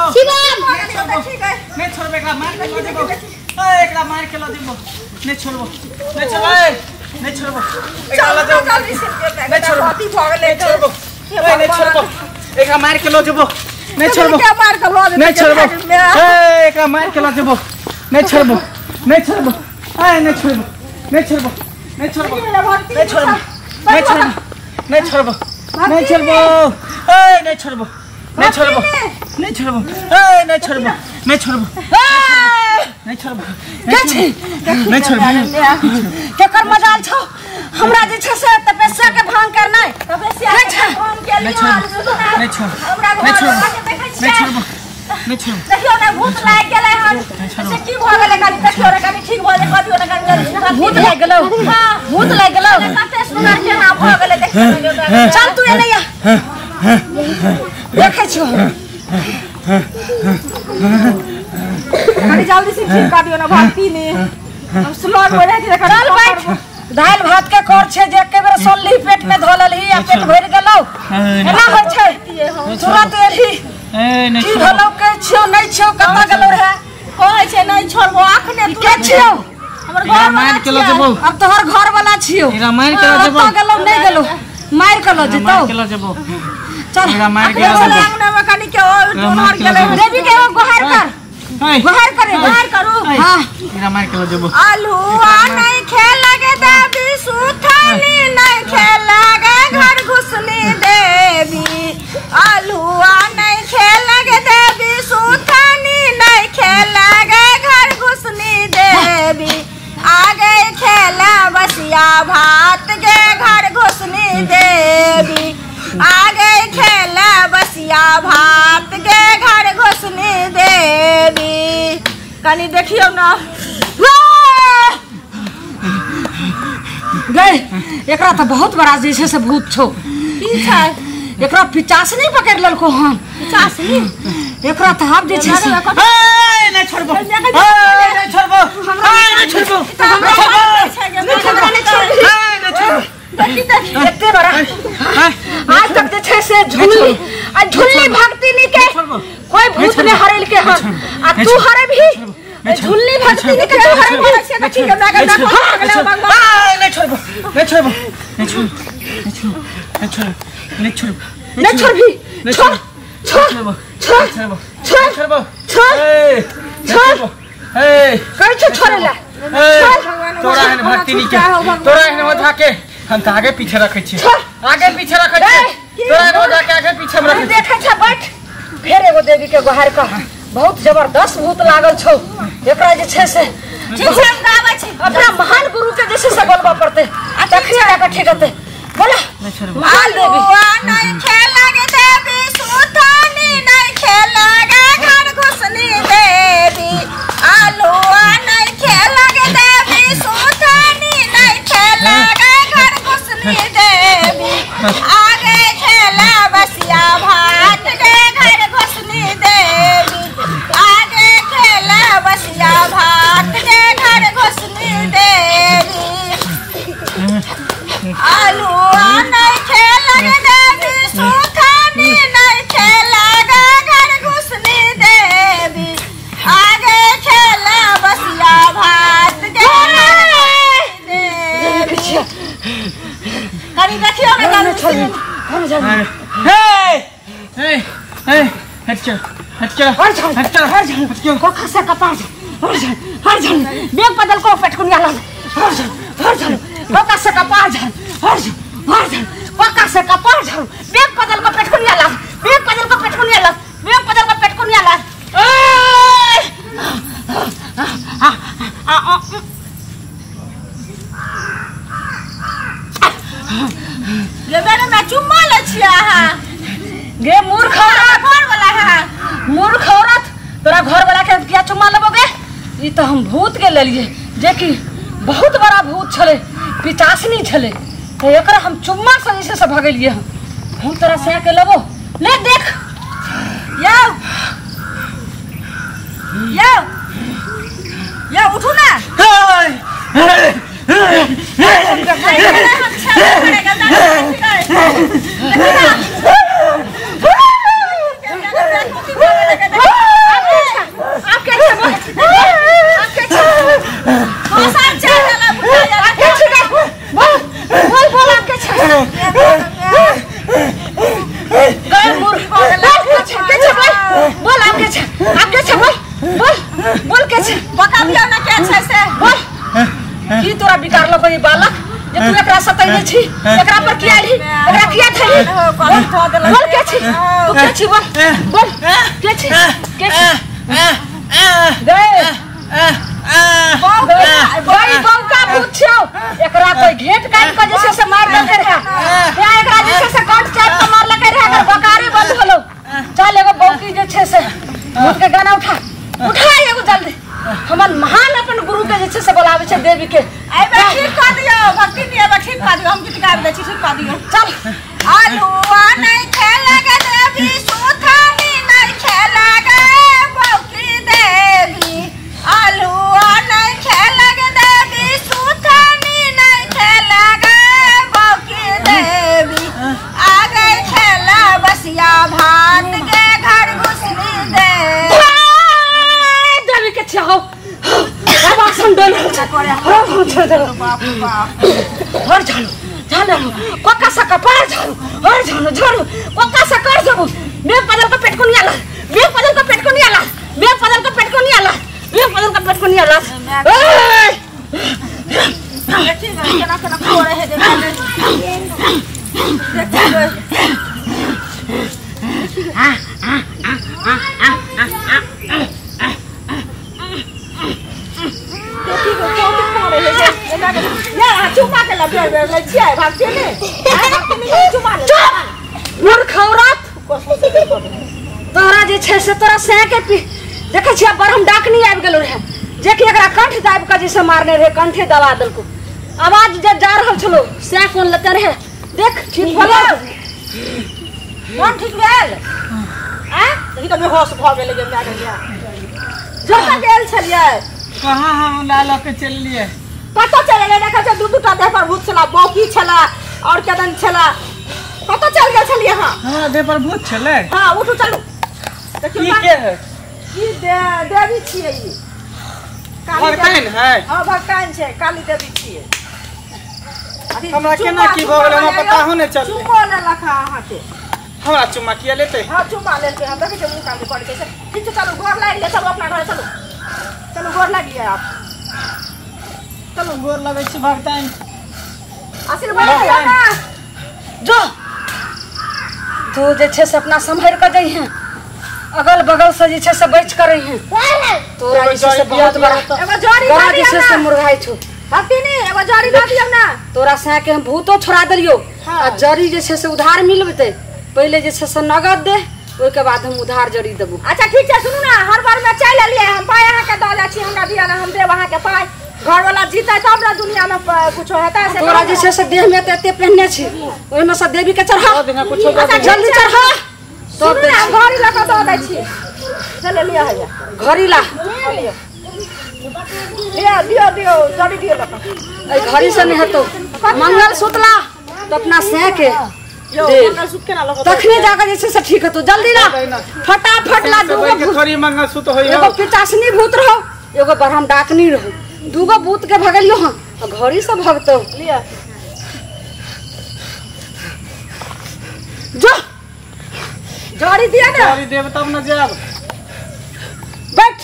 छोड़बो शिवम नहीं छोड़बो एकरा मार के ल जेबो ए एकरा मार के ल जेबो नहीं छोड़बो नहीं छोड़बो नहीं छोड़बो एकरा ल जेबो नहीं छोड़बो नहीं छोड़बो ए नहीं छोड़बो एकरा मार के ल जेबो नहीं छोड़बो मार के ल नहीं छोड़बो ए एकरा मार के ल जेबो नहीं छोड़बो नहीं छोड़बो ए नहीं छोड़बो नहीं छोड़बो नहीं छोड़बो नहीं छोड़बो नहीं छोड़बो नहीं छोड़बो नहीं छोड़बो ए नहीं छोड़बो नहीं छोड़बो नहीं छोड़बो ए नहीं छोड़बो नहीं छोड़बो नहीं छोड़बो के छी नहीं छोड़बो केकर मजाल छौ हमरा जे छै से तपस्या के भंग करनाइ तपस्या के भंग के नहीं छोड़बो नहीं छोड़बो हमरा नहीं छोड़बो नहीं छोड़बो नहीं छोड़बो देखियो ना भूत लागि गेलै हन से की भ गेलै कनी देखियो रे कनी ठीक भ जे कदियो ना कनी जल्दी भूत लागि गेलौ हां भूत लागि गेलौ कते सुनर केना भ गेलै देखियो चल तू एने आ देखै छियौ कनी जल्दी से ठीक कर दियो ना भक्ति ने हम स्लो हो जाइ छै चल बैठ दालि भात के कर छै जे एके बेर सोलही पेट में धऽ लेलही आ पेट भरि गेलौ एना होइ छै तुरंत एलही ए नहीं की भेलौ के छियौ नहीं छियौ कतऽ गेलौ रहे कहै छै नहीं छोड़बो अखने के छियौ हमर घर मार के ल जेबो अब तोहर घर वाला छियौ एकरा मार के ल जेबो कतऽ गेलौ नहीं गेलौ मार के ल जेतौ मार के ल जेबो चल एकरा मार के ल जेबो अंगना में कनी के डोनर गेलै देवी के गोहार कर गोहार करे गोहार करू हां एकरा मार के ल जेबो आलूआ नहीं खेल गे देवी सुथनी नहीं खेल गे घर घुसनी देवी आलूआ नहीं खेल गे देवी सुथनी नहीं खेल गे घर घुसनी देवी आ गए खेला बसिया भात के घर घुसनी देवी आ गए खेला बसिया भात के घर घुसनी देवी कनी देखियो ना गए एकरा तो बहुत बड़ा जे छै से भूत छौ की छै एकरा पिचासनी पकड़ लेलको हन पिचासनी एकरा तो आब जे छै से ए नहीं छोड़बो ए नहीं छोड़बो ए नहीं छोड़बो हमरा ए नहीं छोड़बो देखी देखी एते बड़ा आज तक जे छै से झुल्ली आ झुल्ली भक्तिनी के कोई भूत ने हरेल के हन आ तू हरेबही झुल्ली भक्तिनी के तू हरेबही ठीक है नहीं छोड़बो नहीं छोड़बो नहीं छोड़बो नहीं छोड़बो नहीं छोड़बो नहीं छोड़बी छोड़ छोड़ छोड़ छोड़ छोड़बो छोड़ छोड़ ए कहै छौ छोड़े ला तोरा एहन भक्तिनी के तोरा एहन ओझा के हम त आगे पीछे रखै छी आगे पीछे रखै छी तोरा एहन ओझा के आगे पीछे हम रखै छी देखै छ बैठ फेर एगो देवी के गोहार कर बहुत जबरदस्त भूत लागल छौ एकरा जे छै से ठीक छै हम गाबै छी अपना महान गुरु के जे छै से बोलबा पड़तै आ तखने जाके ठीक हेतै बोला महान देवी नहीं खेल गे देवी सुथनी नहीं खेल गे घर घुसनी देवी आलूआ नहीं खेल गे देवी सुथनी नहीं खेल गे घर घुसनी देवी आगे खेला बसिया भात गे घर घुसनी देवी आगे खेला बसिया भात गे घर घुसनी देवी आलूआ नहीं खेल गे देवी सुथनी नहीं खेल गे घर घुसनी देवी आगे खेला बसिया भात गे देवी कनी देखियो ना कनी हे हे हे हट चल हट चल हट चल हट चल हट चल कोखा से कपार हट चल हट चल बेग बदल को पेटकुनिया ला हट चल हट चल कोखा से कपार झल हट चल हट चल कोखा से कपार झल बेग बदल को पेटकुनिया ला बेग बदल को पेटकुनिया ला बेग बदल को पेटकुनिया ला ए आ आ आ गे मैडम ना चुम्मा लै छियै अहाँ गे मूर्ख औरत घर वाला है मूर्ख औरत तोरा घर वाला के किया चुम्मा लेबोगे ई तो हम भूत के लेलिए जे कि बहुत बड़ा भूत छलै पिचासनी छलै तो एकरा हम चुम्मा से जे छै से भगेलिए हम तोरा सह के लेबो ले देख यौ यौ यौ उठू ना ई बालक जे तू एकरा सतैने छी एकरा पर किया आइली एकरा किया थैली बोल के छी तू के छी बोल बोल के छी के छी गए गई बौका पूछो एकरा कोई घेट काट के जैसे से मार देलकै रहे या एकरा जैसे से कंठ चाट के मारलकै रहे अगर बकारी बंद होलो चल एगो बौकी जे छै से भूत के गाना उठा उठा एगो जल्दी हमर महान अपन गुरु के जे छै से बोलाबै छै देवी के ए बे ठीक कर दियो भक्ति नहीं ए ठीक कर दियो हम गीत गाबि दै छी ठीक कर दियो चल आलुआ नहीं खेला गे देवी सुथानी नहीं खेला गे बौकी देवी आलुआ नहीं खेला गे देवी सुथानी नहीं खेला गे बौकी देवी आ गए खेला बसिया भात के घर घुसली दे देवी के छहो अब आसन डोल रहल छै हो छोड़ दे बाप बाप हर झाड़ू झाड़ू कोका सा कपार झाड़ू हर झाड़ू झाड़ू कोका सा कर जबू बे पदल का पेट को नहीं आला बे पदल का पेट को नहीं आला बे पदल का पेट को नहीं आला बे पदल का पेट को नहीं आला ए देखी केना केना करे है देखी आ आ आ आ आ आ देखी को कौन करे है या चुमा के लबे ले छियै भागते ने चुमा ले मूर्ख औरत तोरा जे छै से तोरा सै के देखै छियै बरहम डाकनी आबि गेलो रहे जे कि एकरा कंठ दाबि के जैसे मारने रहे कंठे दबा देलको आवाज जे जा रहल छलो सै कोन लेते रहे देख ठीक भेलो मन ठीक भेल आ देखी त बेहोश भ गेलै गे माय गलिया जतऽ गेल छलियै कहाँ हम ला ल के चललियै कतऽ चल गेलै देखै छै दू दूटा देह पर भूत छला बौकी छला और केदन छला कतऽ चल गेल छलियै अहाँ हमरा देह पर भूत छलै हां उठू चलू देखियौ ई के है ई देवी छियै ई भगताइन है हां भगताइन छै काली देवी छियै हमरा केना की भऽ गेलै हमरा पता हो नै चललै चुम्बो लेलक अहाँके हमरा चुम्मा किया लेतै हां चुम्मा लेलकै हम देखै छियै मुँह कान करै छै ठीक छै चलू गोर लागि लिअ चलू अपना घर चलू चलू गोर लागि लिअ आप चलू गोर लगै छी भगताइन आशीर्वाद दियौ ना जो तू जे छै से अपना सम्हरि कऽ जइहें अगल बगल से जे छै से बचि कऽ रहिहें तोरा जे छै से बहुत बड़ा एगो जड़ी बड़ा जे छै से मुरझाइ छौ भक्तिनी एगो जड़ी दऽ दियौ ना तोरा सै के हम भूतो छोड़ा देलियौ आ जड़ी जे छै से उधार मिलबतै पहिले जे छै से नगद दे ओहिके बाद हम उधार जड़ी देबो अच्छा ठीक छै सुनू ना हर बार में चलि एलियै हम पाइ अहाँके दऽ जाइ छी हमरा दिअ ना हम देब अहाँके पाइ घरवाला जीतै तब ने दुनिया में कुछो हेतै से तोरा जे छै से देह में तऽ एते पहिनने छी ओहिमे से देवी के चढ़ा अच्छा जल्दी चढ़ा तब ना घड़ी लऽ कऽ दऽ दै छी चल लिअ हैया घड़ी ला लिअ दियौ दियौ जड़ी दियौ लऽ कऽ एहि घड़ी से नहि हेतौ मंगलसूत्र ला तऽ अपना सै के तखने जाकर जे छै से ठीक हेतौ जल्दी ला फटाफट ला दूगो थोड़ी मंगलसूत्र होई एगो पिचासनी भूत रहो एगो बरहम डाकनी रहो दूगो भूत के भगलियो हँ घड़ी से भगतौ लिअ जो जड़ी दिअ ना जड़ी देब तब न जायब बैठ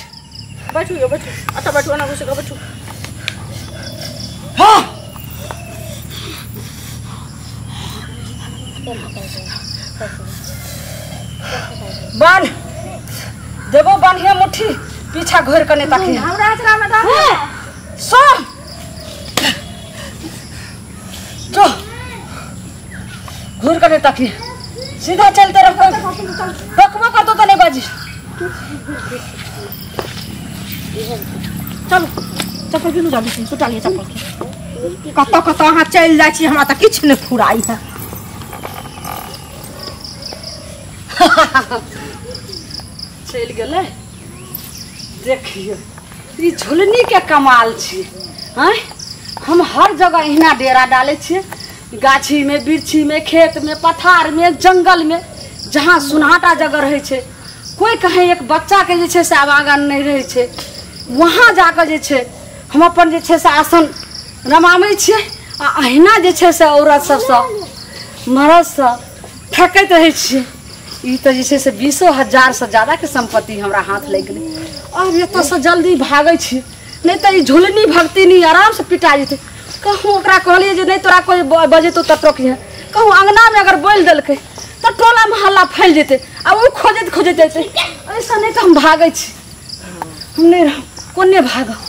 बैठू यौ बैठू अच्छा बैठू ना घुसि कऽ बैठू हाँ बान्ह देबो बान्हिए मुट्ठी पीछा घोरि कऽ नहि तकिहे हमरा अचरा में दऽ सर जो घूर कऽ नहि तकिहे सीधा चलते रहो रखबो करतो तऽ नहि बाजी चलू चप्पल कीनू जल्दी सुटा लिअ चप्पल कतऽ कतऽ अहाँ चलि जाइ छी हमरा तऽ किछु नहि फुराइ है चलि गेलै देखियौ ई झुलनी के कमाल छी आँय हम हर जगह एहिना डेरा डालै छियै गाछी में वृक्षी में खेत में पथार में जंगल में जहाँ सुनहाटा जगह रहै छै कोई कहीं एक बच्चा के जे छै से आवागन नहि रहै छै वहाँ जाकऽ जे छै हम अपन जे छै से आसन रमाबै छियै आ अहिना जे छै से औरत सबसँ मरदसँ ठकैत रहै छियै। ई तऽ जे छै से 20,000 से ज्यादा के संपत्ति हमरा हाथ लागि गेलै। अब एतऽसँ जल्दी भागै छी, नहीं तऽ ई झुलनी भगतिनी आराम से पिटा जेतै। कहूँ ओकरा कहलियै जे नहि तोरा कोइ बजेतौ तऽ टोकिहे, कहूँ अङ्गनामे अगर बोलि देलकै तऽ टोला मोहल्ला फैल जेतै आ ओ खोजैत खोजैत अयतै। एहिसँ नहि तऽ हम भागै छी, हम नहि रहब, कोने भागब।